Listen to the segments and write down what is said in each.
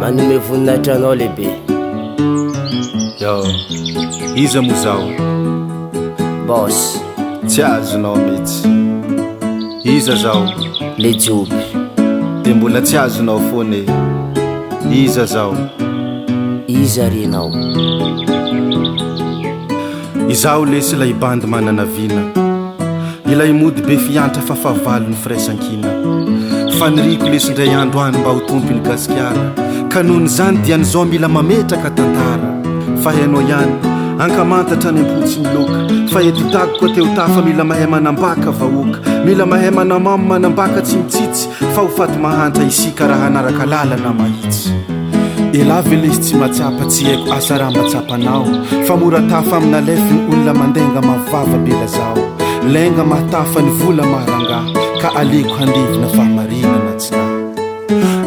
Manome voninahitra anao lehibe. Yo, iza moa zaho? Boss. Tsy azonao mihitsy. Iza zaho? Le Joby. Dia mbola tsy azonao foana e. Iza zaho? Iza ry ianao? Izaho lesy ilay bandy manana vina. Ilay mody be fiantra fa fahavalo ny firaisankina. Faniriako lesy indray andro any mba ho tompony Gasikara. Ka nohon'izany dia an'izao mila mametraka tantara. Fa hainao ihany, ankamantatra any am-po tsy miloaka. Fa eto Dago koa te ho tafa mila mahay manambaka vahoaka. Mila mahay manamamo manambaka tsy mitsitsy. Fa ho faty mahantra isika raha hanaraka lalana mahitsy. Elah ve lesy tsy matsapa tsy haiko asa raha mba tsapanao fa mora tafa amina lef ny olona mandenga mavava be lazao lainga mahatafa ny vola maharangaha ka aleko handevina fahamarinana tsy nahy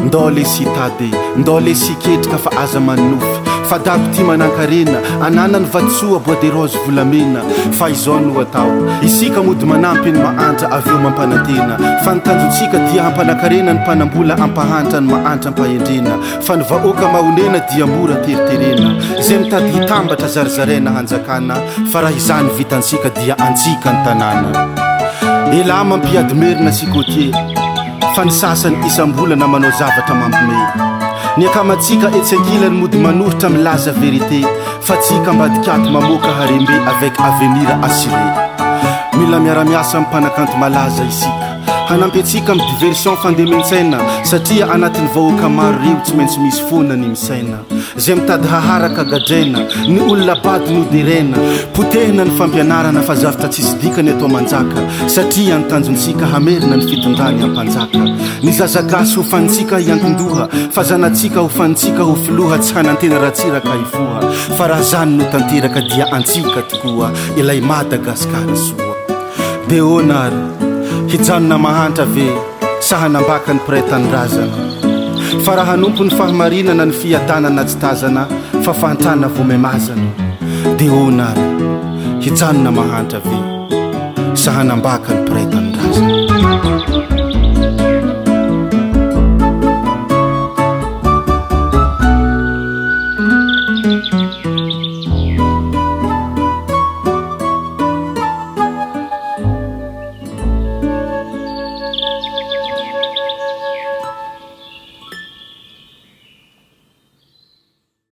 Ndao lesy hitady e, ndao lesy hiketrika fa aza manonofy fa dago tia manankarena ananany vatosoa bois de rose volamena fa izao no atao isika mody manampy ny mahantra avy eo mampanantena fa ny tanjontsika dia hampanakarena ny mpanambola ampahantra ny mahantra ampahendrena fa ny vahoaka mahonena dia mora teriterena izay mitady hitambatra zarizaraina hanjakana fa raha izany vitantsika dia antsika ny tanàna elah mampiady merina sy côtier fa ny sasany isam-bolana manao zavatra mampime ny akamantsika etsy ankilany mody manoritra milaza vérité Fa tsika ambadika ato mamoaka harembe avec avenir assuré. Mila miara-miasa amin'ny mpanakanto malaza isika. Hanampy antsika amin'ny diversion fandemen-tsaina satria anatin'ny vahoaka maro reo tsy maintsy misy foana ny misaina. Zay mitady haharaka gadraina, ny olona bado no deraina. Potehina ny fampianarana fa zavtra tsisy dikany atao manjaka satria ny tanjontsika hamerina ny fitondrany hampanjaka. Ny zaza gasy ho fanintsika hiankindoha fa zanatsika ho fanintsika ho filoha tsy hanantena ratsiraka hifoha fa raha zany no tanteraka dia antsika tokoa ilay Madagascar soa. De hoana ary? Hijanona mahantra ve sa hanambaka ny mpiray tanindrazana? Fa raha hanompo ny fahamarinana ny fiadanana tsy tazana fa fahantrana vao memazana. De hoana ary? Hijanona mahantra ve sa hanambaka ny mpiray tanindrazana?